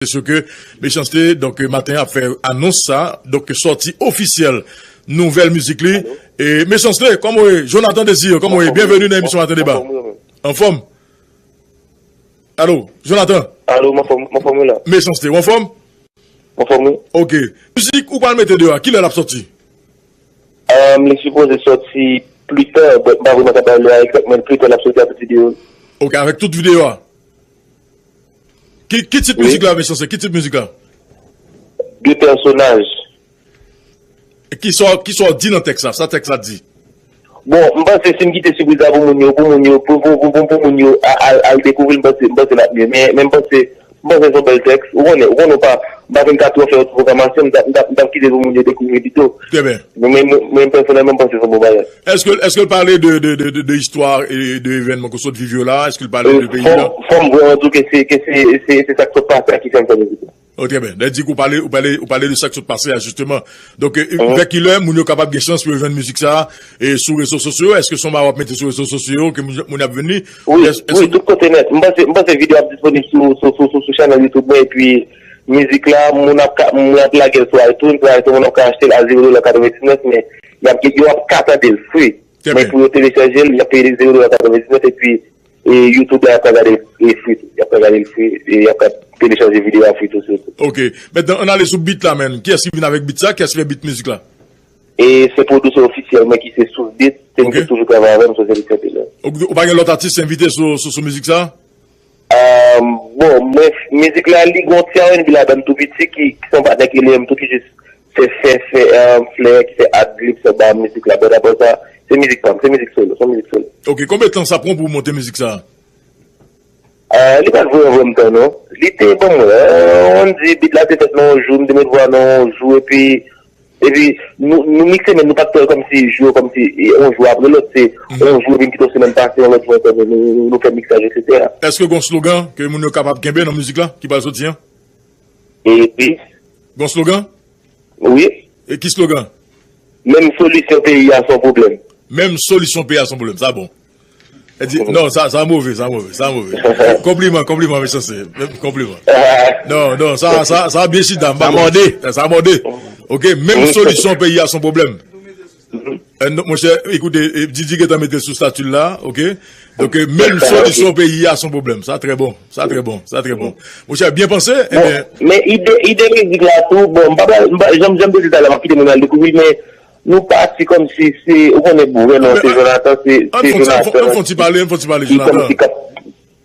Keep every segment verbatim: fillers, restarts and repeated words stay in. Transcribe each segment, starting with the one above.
Se si ke Mechanste, donk, maten an ap fè anons sa, donk, sòti ofisyèl nouvèl mizik li. E Mechanste, kòman w ye? Jonathan Désir, kòman w ye? Byenveni nan emisyon Maten Deba. Anfòm? Alo, Jonathan? Alo, m anfòm, m anfòm wi la. Mechanste, w anfòm? M anfòm wi. Ok. Mizik ou pral mete deyò a, kilè l ap sòti? Li sipoze sòti pli ta, but m pa vrèman ka bay lè a egzak, men pli ta l ap sòti avèk videyo. Ok, avèk tout videyo a. Ki, ki tit mizik la, Mechanste? Ki tit mizik la? De pèsonaj. Ki sa, ki sa w di nan tèks la? Sa tèks la di? Bon, m panse si m kite sipriz la pou moun yo, pou moun yo, pou, pou, pou, pou, pou moun yo a- al, al dekouvri l, m panse, m panse l ap mye. Men, men m panse, m panse se yon bèl tèks. Ou konnen, ou konnen w pa, m pa fin ka twò fè yon ti pwogramasyon, m t ap, m t ap, m t ap kite pou moun yo dekouvri pito. Trè byen. Men, men, men, men pèsonèlman, m panse se yon bon bagay. Èske, èske l pale de, de, de, de, de istwa e de evènman ke w sot viv yo la? Èske l pale de peyi a? Fò m, fò m vrèman di w ke se, ke se, se, se sa k sot pase a ki fè m fè mizik la. Oh, trè byen. Lè di ke w pale, ou pale, ou pale de sa k sot pase a, jisteman. Donk, e, vè kilè moun yo kapab gen chans pou yo jwenn mizik sa a, e sou rezo sosyo yo? Èske se yon bagay w ap mete sou rezo sosyo yo ke moun, moun ap vin li? Wi, wi, tout kote nèt. M panse, m panse videyo ap disponib sou, sou, sou, sou, sou chanèl YouTube mwen, epi mizik la, moun ap ka, moun ap lage l sou iTunes, sou iTunes, moun ap ka achte l a zewo dola katrevendiznèf, men y ap, yo ap ka tande l free. Men pou yo telechaje l, y ap peye zewo dola katrevendiznèf, epi e YouTube la, y ap ka gade l, e, free tou. Y ap ka gade l free, e y ap ka telechaje videyo a free tou sou YouTube. Ok. Mentnan, ann ale sou beat la, menn. Kiyès ki vin avèk beat sa? Kiyès ki fè beat mizik la? E se pwodiktè ofisyèl mwen ki se Souf Beat, se li ki toujou travay avè m, se li ki fè l. Ok, ou pa gen lòt atis envite sou, sou, sou mizik sa? Bon, mwen, mizik la, li gon ti R and B ladan l tou piti ki, ki se yon patnè ki rele m tou ki jis fè, fè, fè, flè, ki fè ad-lib sa ba mizik la. But apre sa, se mizik pa m, se mizik solo, se yon mizik solo. Ok, konbyen tan sa pran pou w monte mizik sa? Ah, li pa t vrèman vrèman tan non. Li te ban mwen, euh, on di beat la te fèt nan yon jou, m te met vwa nan yon jou, epi, epi nou, nou mikse, men nou pa t fè l kòmsi jou, kòmsi, e, yon jou apre lòt, se yon jou, epi m kite yon semèn pase, yon lòt jou ankò, nou, nou, nou fè miksaj, et cetera. Èske gon slogan ke moun yo kapab kenbe nan mizik la, ki pral soti an? Epi? Gon slogan? Wi. E ki slogan? Menm solisyon peyi a se yon pwoblèm. Menm solisyon peyi a se yon pwoblèm, sa bon. E di, non, sa, sa move, sa move, sa move. Konpliman, konpliman, Mechanste. Konpliman. Non, non, sa, sa, sa byen chita, m pa konn. Sa mòde. Sa mòde. Ok, menm solisyon peyi a se yon pwoblèm. Eh, non, monchè, ekoute, eh, Didi gentan mete l sou stati l la, ok? Donk, eh, menm solisyon peyi a se yon pwoblèm. Sa trè bon, sa trè bon, sa trè bon. Monchè, byen panse, bon, ebyen. Men ide, ide mizik la tou, bon, m pa pral, m pa, jan, jan m te di talè, m ap kite moun al dekouvri l, men nou pati kòmsi se, ou konnen, bon, vre non, se Jonathan, se, se Jonathan. Ann fè yon ti pale, ann fè yon ti pale, Jonathan. Ki kòmsi k ap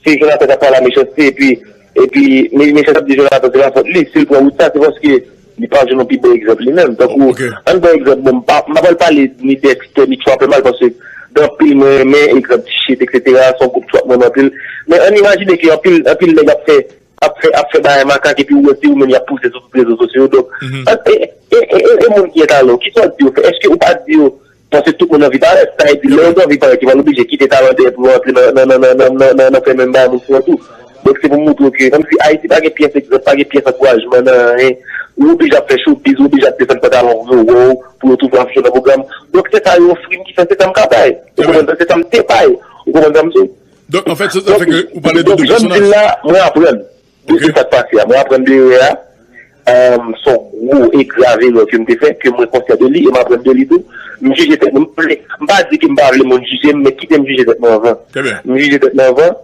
Se Jonathan k ap pale a Mechanste, epi, epi Me-, Mechanste ap di Jonathan se pa fòt li, si l pran wout sa, se paske li pa jwenn yon pi bon egzanp li menm. Tankou, ann pran egzanp, bon, m pa, m pa pral pale ni de Dexter, ni Trapper mal, paske gen anpil mwen renmen, egzanp, T-Shit, et cetera, se yon gwoup trap mwen renmen anpil. Men ann imajine ke anpil, anpil nèg ap fè, ap fè, ap fè bagay makak, epi ou wè se ou menm y ap pouse sou tout rezo sosyo yo. Donk, e, e, e, e, e moun ki gen talan, kisa w di yo fè? Èske ou pa di yo Paske tout moun anvi parèt. Sa vle di, lè yo anvi parèt, yo pa oblije kite talan dèyè pou yo antre nan, nan, nan fè menm bagay moun sou an tou. Donk, se pou montre w ke, kòmsi Ayiti pa gen pyès egzanp, pa gen pyès ankourajman nan anyen. Ou oblije ap fè showbiz, ou oblije ap desann pantalon pou yo wè w, pou yo twouve w ap jwe nan pwogram. Donk, se sa yo ofri m ki fè se sa m ka bay. Ou konprann sa? Se sa m te bay. Ou konprann sa m di w? Donk, anfèt, se sa fè ke ou pale de de pèsonaj. Donk, jan m di l la, mwen aprann. De, de sa k pase a. Mwen aprann de erè a. Em, se yon gwo e grav erè ke m te fè, ke mwen konsyan de li, e m aprann de li tou. M jije tèt mwen. M vle, m pa di ke m pa vle moun jije m, men kite m jije tèt mwen anvan. M jije tèt mwen anvan,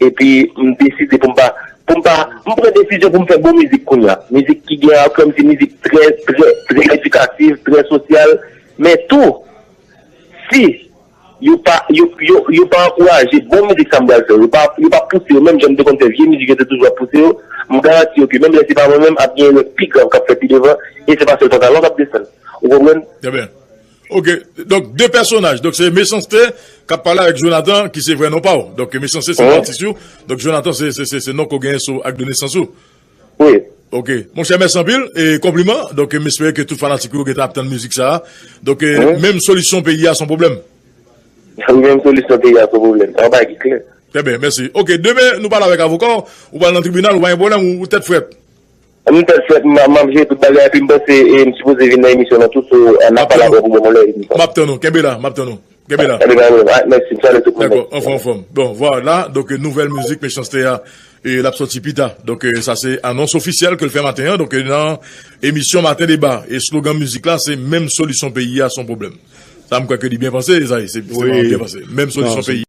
epi m deside pou m pa, pou m pa, m pran desizyon pou m fè bon mizik kounye a. Mizik ki gen, kòmsi mizik trè, trè, trè edikatif, trè sosyal, men tou, si yo pa, yo, yo, yo pa ankouraje bon mizik sa m pral fè yo, yo pa, yo pa pouse yo, menm jan m te konn fè vye mizik yo te toujou ap pouse yo, m garanti yo ke menm lè se pa mwen menm, ap gen erè pi grav k ap fèt pi devan, e se pa sèl pantalon k ap desann. Ou konprann? Trè byen. Ok, donk, de pèsonaj. Donk, se Mechanste k ap pale avèk Jonathan, ki se vrè non pa w. Donk, Mechanste se non atis ou. Donk, Jonathan se, se, se, se non ke w genyen sou ak de nesans ou. Wi. Ok. Monchè, mèsi anpil e konpliman. Donk, m espere ke tout fanatik ou yo gentan ap tann mizik sa a. Donk, e, menm solisyon peyi a se yon pwoblèm. Wi, menm solisyon peyi a se yon pwoblèm. Se yon bagay ki klè. Trè byen, mèsi. Ok, demen, nou pale avèk avoka w, ou pral nan tribinal, ou pa gen pwoblèm, ou, ou tèt frèt. M tèt frèt, m, m ap jere tout bagay, epi m panse, e, m sipoze vin nan emisyon nan tou, so, e, n ap pale apre pou bon lè, epi m ap tann ou, kenbe la, m ap tann ou. Kenbe la. Alè, alè, alè, mèsi, salut tout moun. Dakò, anfòm, anfòm. Bon, vwala, donk, euh, nouvèl mizik Mechanste a, e l ap sòti pita. Donk, euh, sa se anons ofisyèl ke l fè maten an. Donk, euh, nan emisyon Maten Deba, e slogan mizik la, se menm solisyon peyi a, se yon pwoblèm. Sa, m kwè ke li byen panse, sa, se se Wi. Byen panse. Menm solisyon Non, se- peyi